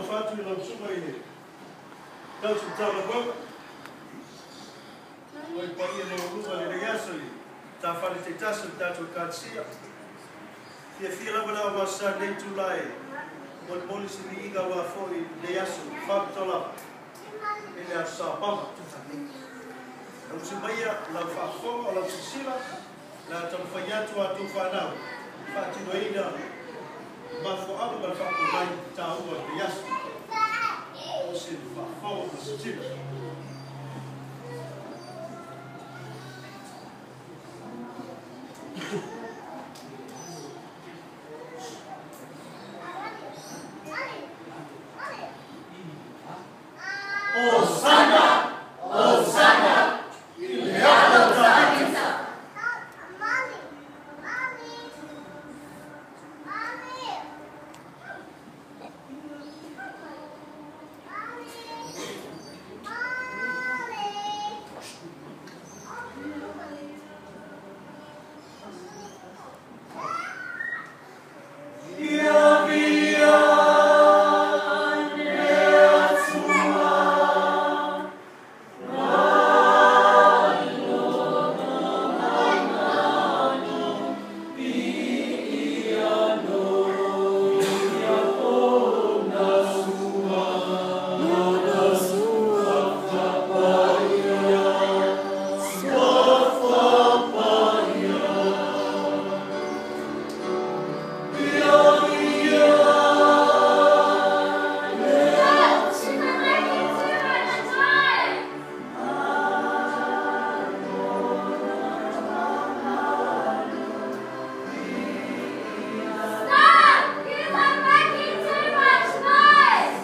Faatalofa atu i lau susuga i le tausi Matagaluega o le paia maualuga i lenei aso i tafale taitasi o le tatou Ekalesia. Fiafia lava le auvasa i lenei itula e molimoli se viiga aua foi lenei aso faapitoa lava i le Aso Sapama. Lausi maia lau faafofoga o lau silasila o le a taumafai atu a outou fanau faatinoina mafuaaga ma le faapomai taua o lenei aso. O se faafofoga ma silasila. Hosanna, Hosanna, i le alo o Tavita. Ia via le Atua. Stop! You are making too much noise!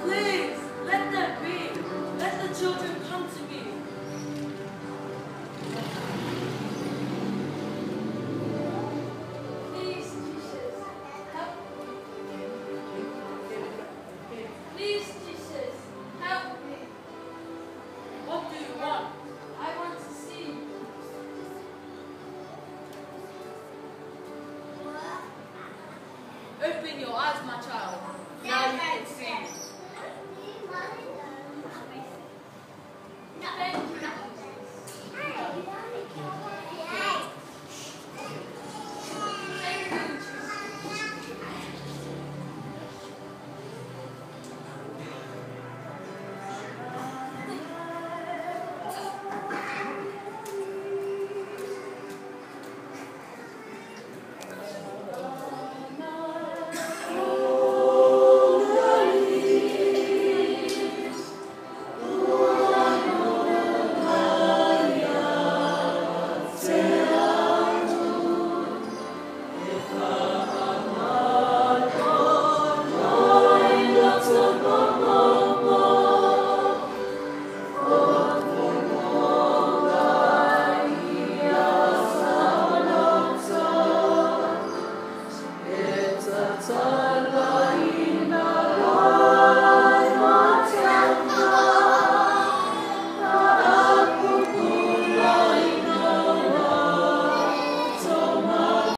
Please, let them be. Let the children come to me. Please, Jesus, help me. Please, Jesus, help me. What do you want? I want to see. Open your eyes, my child. Now you can see. Thank you, Jesus. Thank you, Jesus. It's a time.